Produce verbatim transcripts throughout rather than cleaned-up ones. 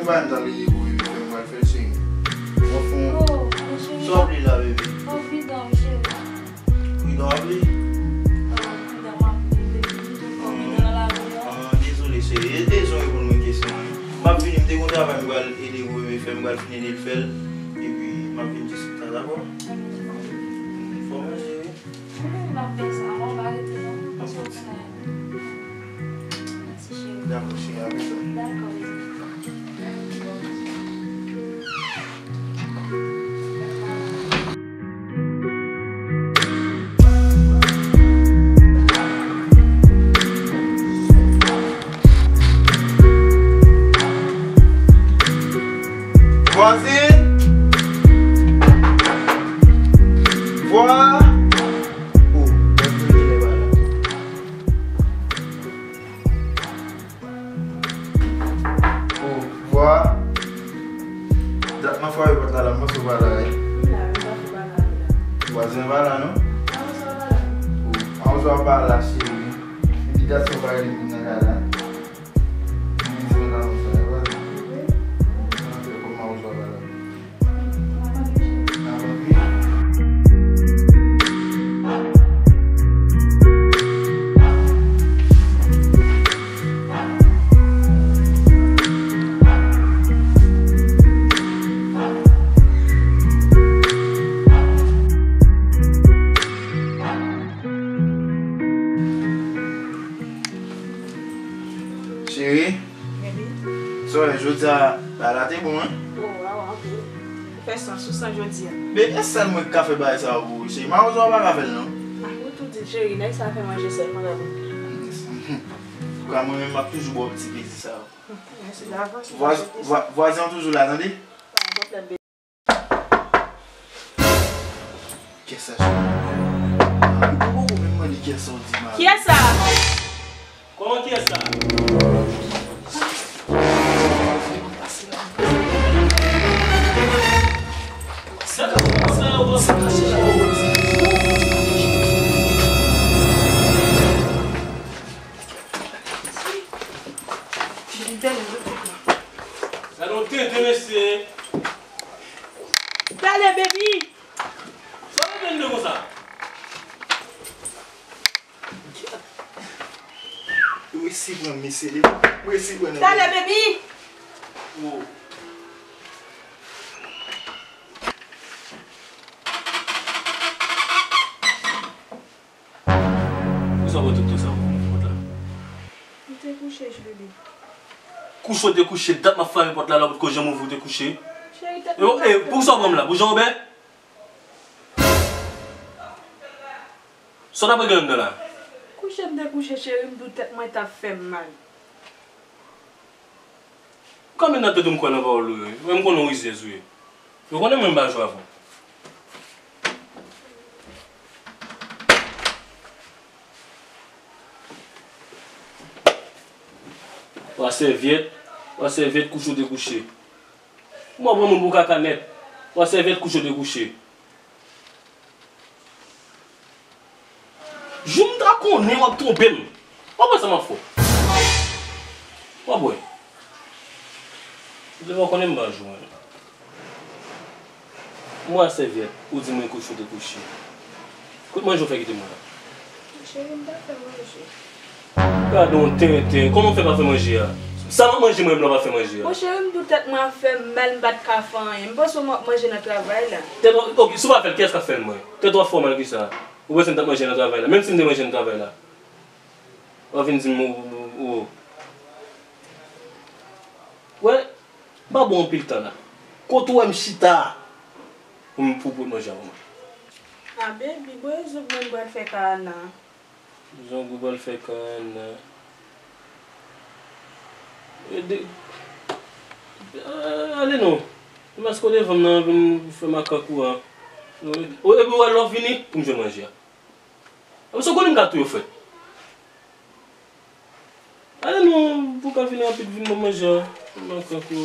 Pa m ta lere pou bebe fè m pral fè l, cheri. Mwen fon. Oh, mon chéri. Sa w ap li la, bebe? Oh, pridan, wi, cheri. Pridan w ap li? Oh, pridan, m ap li, bebe. Tou kò pridan nan lavi an. Ah, dezole, cheri. E, e jan w reponn mwen kesyon an. M ap vini, m te gon travay m pral ede pou bebe fè m, m pral fin ede l fè l. Epi, m ap vini tousuit la, dakò? Fò manje, wi. Mwen menm m ap fè sa, mwen pa rete non. Paske w konnen. Mèsi, cheri. Dakò, cheri, apre sa. Dakò, bebe. Vwazin! Vwa! Oh, vwazin, li lè pa la. Oh, vwa. Dat m ap frape pòt la la, m panse w pa la, wi. M la, m pa fè bagay la. Vwazen pa la, non? Mawozo pa la. Oh, mawozo pa la, cheri. Epi dat sa w pa rele m nan kay la. Mwen di m la, m fè, vwazen. Wi. Mwen fè kòm mawozo pa la. Cheri, baby, sa w wè jodi a, bagay la te bon, wi. Oh, waw, anpil. Ou fè sans, ou san jodi a. Men e sèl mwen ki ka fè bagay sa yo pou ou, cheri. Mawozo a pa ka fè l, non. Ah, ou tou di, cheri, nèg sa fè manje sèlman la pou ou. Antouka, mwen menm, m ap toujou ba w ti plezi sa yo. Mèsi davans. Vwa-, vwa-, vwazen an toujou la, tande? Pa gen pwoblèm, baby. Kiyès sa, cheri? Ah, ou poko menm mande kiyès sa w di m la. Kiyès sa? Kòman kiyès sa? Sa k ap pase la, ou sa? Gade yon tenten, mesye. Talè, baby! Sa w ap vin de konsa? Ou resi pran m, mesye, li. Ou resi pran m. Talè, baby! Oh. Poukisa w pran tout tan sa pou ouvri pòt la? M te kouche, bebe. Kouche w te kouche, dat m ap frape pòt la, la w potko janm ouvri, w te kouche. Cheri, tèt mwen pa fè m mal. E, e, poukisa w pran m la? Pou Jan Wobè? Sa w t ap regle anndan la? Kouche m te kouche, cheri, m di w tèt mwen t ap fè m mal. Ou ka met nan tèt ou m kwè nan pawòl ou yo wi. Mwen m konnen w rizyèz ou ye. Ou konnen mwen m pa jwe avè w. Pran sèvyèt, pran sèvyèt kouche w te kouche. Kòman w pran moun pou kaka nèt? Pran sèvyèt kouche w te kouche. Jou m ta konnen w ap twonpe m. W ap wè sa m ap fè w. W ap wè. Depi w konnen m pa jwe. Mwen sèvyèt, ou di mwen kouche w te kouche. Kote manje w fè kite mwen la? Cheri, m pa fè manje. Gade yon tenten. Kòman w fè pa fè manje a? Sa m ap manje mwen menm la w pa fè manje a? Bon, cheri, m di w tèt mwen ap fè m mal, m pa t ka fè anyen. M panse w m ap manje nan travay la. Tèt w, ok, si w pa fè l, kiyès k ap fè l mwen? Tèt w ap fè w mal ki sa? Ou panse m t ap manje nan travay la? Menm si m te manje nan travay la. W ap vin di m ou, ou, ou. Wè, m pa ba w anpil tan la. Kote w wè m chita a pou m, pou, pou manje avè mwen? A, baby, bwè zòk mwen pral fè Kahana. Zòk ou pral fè Kahana. E de, a, ale non. Demaske w devan m nan, vin fè makak ou a. O, epi w wè lè w vini, pou m jwenn manje a. Apre sa, w konnen m ka touye w frèt. Ale non, pou w ka vin rapid, vin ban m manje a. Makak ou.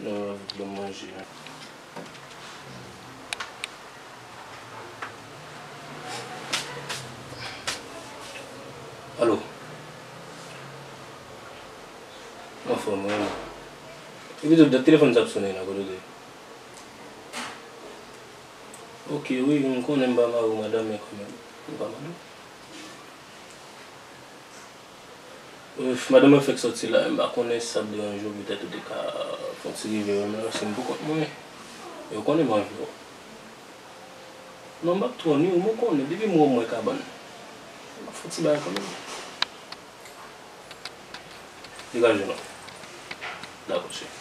Non, avèk ban m manje a. Alo. M anfòm, wi. Epi tou, dat telefòn sa ap sonnen la, kote w te ye? Ok, wi, m konnen m pa mari w, madanm, men kanmenm. M pa mari w. Uf, madanm mwen fèk sòti la, m pa konnen si sa ap deranje w, petèt ou te ka fè yon ti rive wè m la, paske m poukont mwen. E w konnen m anvi w. Non, m p ap twò ni w, men w konnen, depi m wè w m wè kabann. M ap fè yon ti bagay kanmenm. Degaje w non. Dakò, cheri.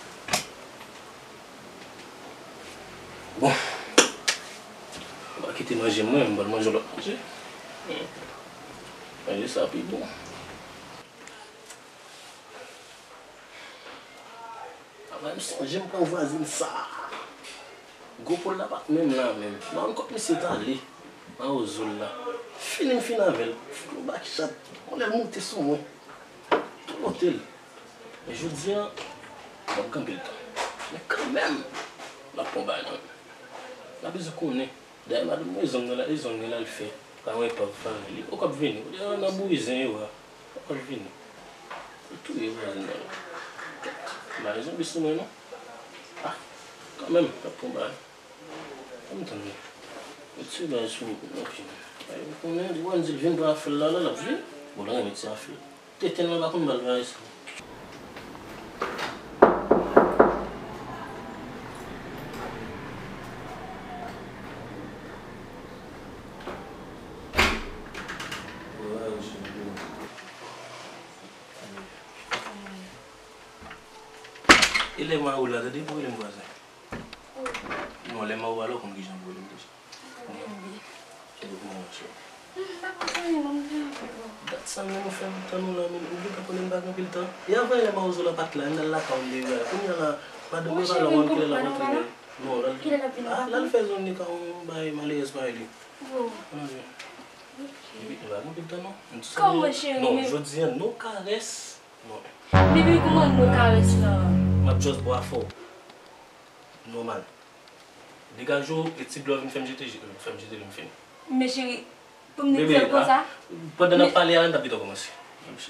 Bon. Ou pa kite manje mwen, m pral manje yon lòt manje. Hmm. Manje sa pi bon. Avè m sonje m pran vwazin sa. Gwo pòl la pa t menm la menm. M pa konn kot misye t ale. Mawozo l la. Fini m fin avè l. Fout yon bak chat. Konnen l moute sou mwen. Tou monte l. Men jodi a, m ap gen anpil tan. Men kanmenm, m ap pran bagay nan men. N ap bezwen konnen. Dayè, madanm mwen, zong nan la, e zong nan la l fè. Pa wè pa, pa wè li. Ou k ap vini. Ou deja nan bouyi zen yo a. Ou k ap vini. Ou touye vwazin nan. M pa bezwen bis sou mwen, non. Ah, kanmenm, m ap pran bagay. Ann tann li. Mete bagay sou nan pye m. Ay, ou konnen, depi w di l vin pran afè l la, la, l ap vin. Bon, l renmen ti afè l. Tenten nan pa konn bal bagay sa. E lè ma ou la, tande pou rele m vwazen. Non, lè ma ou pa la, ou konn kijan pou rele m deja. Kèt ou konn mache. M pa konn anyen, non, m gen anpil, non. Dat sa menm ou fè m tann ou la, men ou gentan konnen m pa gen anpil tan. E avan yè mawozo la pa t la, m t al lakay ou m te vin. Kounye a la, madanm mwen pa la, ou konn kilè l ap rantre. Non, l al, ah, l al fè zòn li ka yon bagay malerèz pa li. Epi, nou pa gen anpil tan, non. Kòman, cheri, non, men jodi a, no karès, non. Baby, kòman no karès la? M ap just bò afè w. Nòmal. Degaje w, e ti dlo a vin fè m jete, fè m jete li, m fini. Men cheri, pou m di l konsa? Pandan n ap pale a, m t ap gentan kòmanse.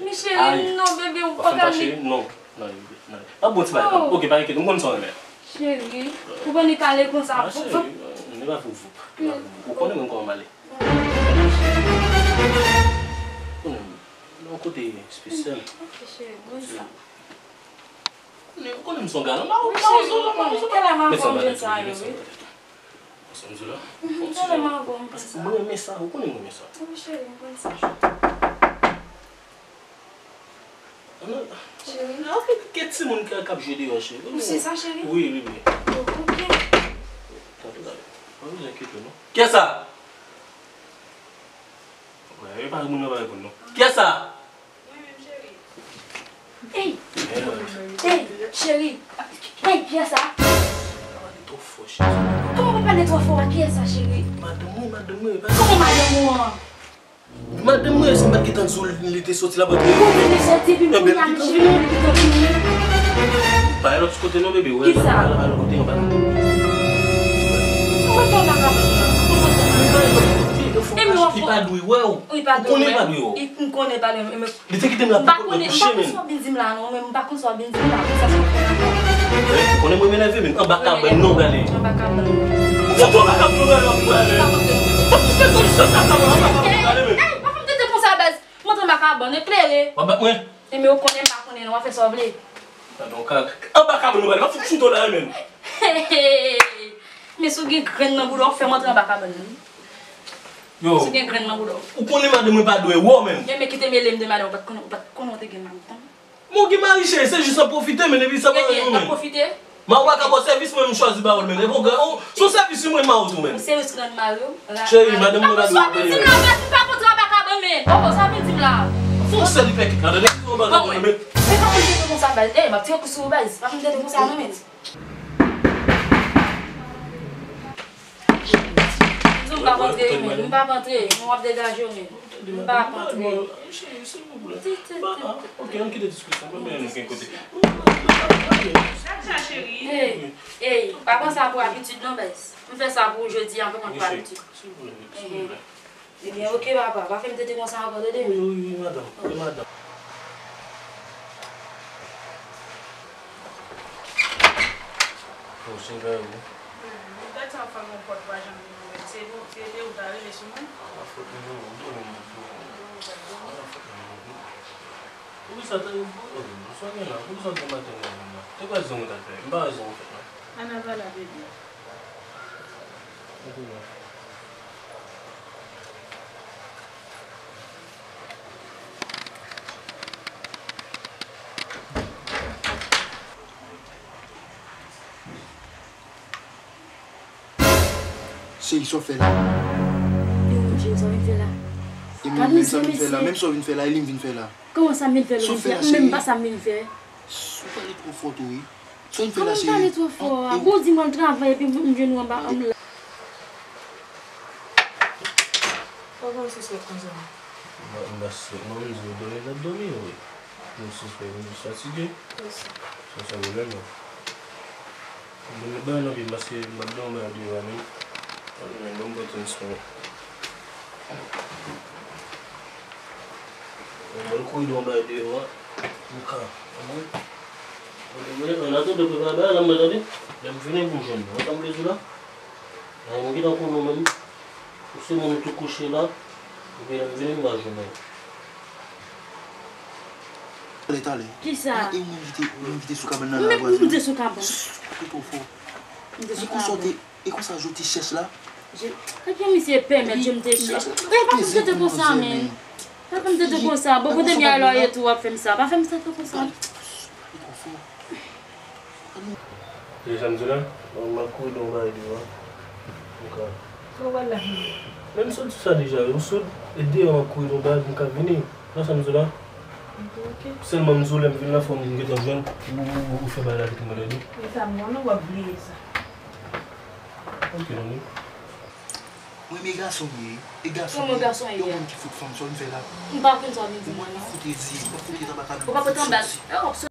Men cheri, non, bebe, ou pa ka. Non, non, non. Pa bon ti bagay. Ok, pa enkyete, m konn sa w renmen. Cheri, ou konn li kale konsa. Ah, cheri, li pa voup voup. Li pa voup voup. Ou konnen mwen kòman m ale. Konnen m nan yon kote espesyal. Ok, cheri, bon sa. Ou konnen m son galan, ma ou, ma ou, ma ou, ma ou. Kèlè m ap fè sa yo, wi. Sa m di la. Kèlè m ap fè sa. Mwen renmen sa, ou konnen mwen renmen sa. Wi, cheri, m konn sa. Cheri. Gen timoun k ap jwe deyò, cheri. Ou se sa, cheri? Wi, wi, wi. Ok. Tande, tande. Pa bezwen enkyete w, non. Kiyès sa? Wè, e pa moun nan pa reponn, non. Kiyès sa? Ey! Ey, cheri! Ey, kiyès sa? Pa pale twò fò, cheri. Kòman pa pale twò fò a? Kiyès sa, cheri? Madanm mwen, madanm mwen, e pa. Kòman madanm ou an? Madanm mwen, si m pa t gentan di w, li te soti la, pa t. Ou te soti, epi kounye a li gentan vini. Pa al lòt kote non, bebe, wè. Kisa? Pa al lòt kote, anba. Ou wè fè w pa ka. Li pa dwe wè w. Ou konnen li pa dwe wè w. M konnen li pa dwe wè m. Li te kite m la pou kouche menm. M pa konn sa w vin di m la non, men m pa konn sa w vin di m la. Sa se yon pwen. Ou konnen mwen m enève menm. Anba kabann non, gade. Anba kabann. Ou fout anba kabann non, gade. Ou fout fè tout sa anba kabann, anba kabann, gade menm. Ey, pa fè m tete konsa, baz. M antre anba kabann, eklere. W ap bat mwen? Enben ou konnen m pa konnen non, w ap fè sa w vle. Gadon kaka. Anba kabann nou pral, m ap fout choute w la menm. Men si w gen grenn nan bouda w, fè m antre anba kabann nan. Yo. Si w gen grenn nan bouda w. Ou konnen madanm mwen pa dwe wè w menm. Enben kite mele m de madanm, ou pa t konnen, ou pa t konnen w te gen madanm. Men w gen mari cheri, se jis ap pwofite, men depi sa pa yon menm. Ap pwofite? Ma ou pa ka ba w sèvis, mwen m chwazi ba ou l, men. E bon, gran, ou, se yon sèvis wi mwen ma ou tou, men. Yon sèvis grann mari w. Cheri, madanm mwen pa dwe wè w. Sa vin di m la, baz, m pa kontre anba kabann, men. Bon, bon, sa vin di m la. Fon sèl li pèkit la, tande, anba kabann, men. Men pa konn tete konsa, baz. Ey, m ap tire kou sou ou, baz. Pa konn tete konsa, non, men. Di w m p ap antre, men. M p ap antre. Mwen w ap degaje w, men. M p ap antre. Cheri, silvouplè. Ti, ti, ti. Ok, ann kite diskisyon. Mwen menm gen kote. Gad sa, cheri. Ey, ey, pa pran sa pou abitid non, baz. M fè sa pou ou jodi a, m pa pran pou abitid. Silvouplè, silvouplè. Ebyen, oke, papa. Pa fè m tete konsa ankò, tande? Wi, wi, wi, madanm. Wi, madanm. Oh, se vrè, wi. Gad sa w fè yon pòt pa janm vin ouvè. Se nou, se de ou ta rele sou mwen. A fòt mwen, non, ou konnen mwen tou. A fòt mwen, non. Poukisa te, oh, sa gen la? Poukisa w gen maten nan menm la? Te kwè zong ou ta fè. M pa wè zong ou fè la. Ann al la, bebe. Cheri, sa w fè la? E ou menm, cheri, sa w vin fè la? E mwen menm, sa w vin fè la? Menm sa w vin fè la, e li m vin fè la. Kòman sa m vin fè, li m vin fè? Ou menm pa sa m vin fè. Ou pale twò fò tou, wi. Sa w vin fè la, cheri? Kòman m pale twò fò a? Bon, di m al travay epi m jwenn ou anba anm la. Kòman w sispèk konsa? M pa, m pa sispèk, non, m di w dòmi, l ap dòmi, wi. M sispèk, m jis fatige. Sa, sa pwoblèm nan. Mwen met bagay nan pye m paske m ap gen yon bagay deyò a menm. Mwen menm ban m pran ti respè. Mwen kouri gen yon bagay deyò a. M ka. Mwen, mwen, mwen, an atandan prepare bagay la, mwen tande. Lè m vini pou m jwenn nou. Wè sa m vle di w la? Mwen gentan konnen w menm. Ou se moun ou tou kouche la, epi lè m vini m va jwenn ou. Talè, talè. Kisa? E ou menm ki te, ou menm ki te sou kabann nan la vwazen an? Ou te sou kabann. Ou twò fò. E konsa w te, e konsa w te chèch la? Epi misye pèmèt je m te chèch. E pa fè m tete konsa, men. Pa fè m tete konsa. Bon, kote m ye la, w ye tou, w ap fè m sa. Pa fè m tete konsa. Ou twò fò. E jan m di w la, m ap kouri gen yon bagay deyò a. Ou ka. Sa w pral la menm? Men m sot di sa deja, wi. M sot, e deyò m ap kouri gen yon bagay, m ka vini. Nan sa m di w la. Ok, ok. Sèlman m di w lè m vin la, fò m gentan jwenn ou, ou, ou, ou fè bagay la tèt mwen lèd wi. E sa m konnen w ap bliye sa. Ok, non, wi. Mwen, men gason m ye. E gason m ye. Kòman gason ye? Yon moun ki fout fanm, sa w vin fè la? M pa konn sa w vin di mwen, non. Ou fout redi, ou fout redi anba kabann. Ou pa konn anba.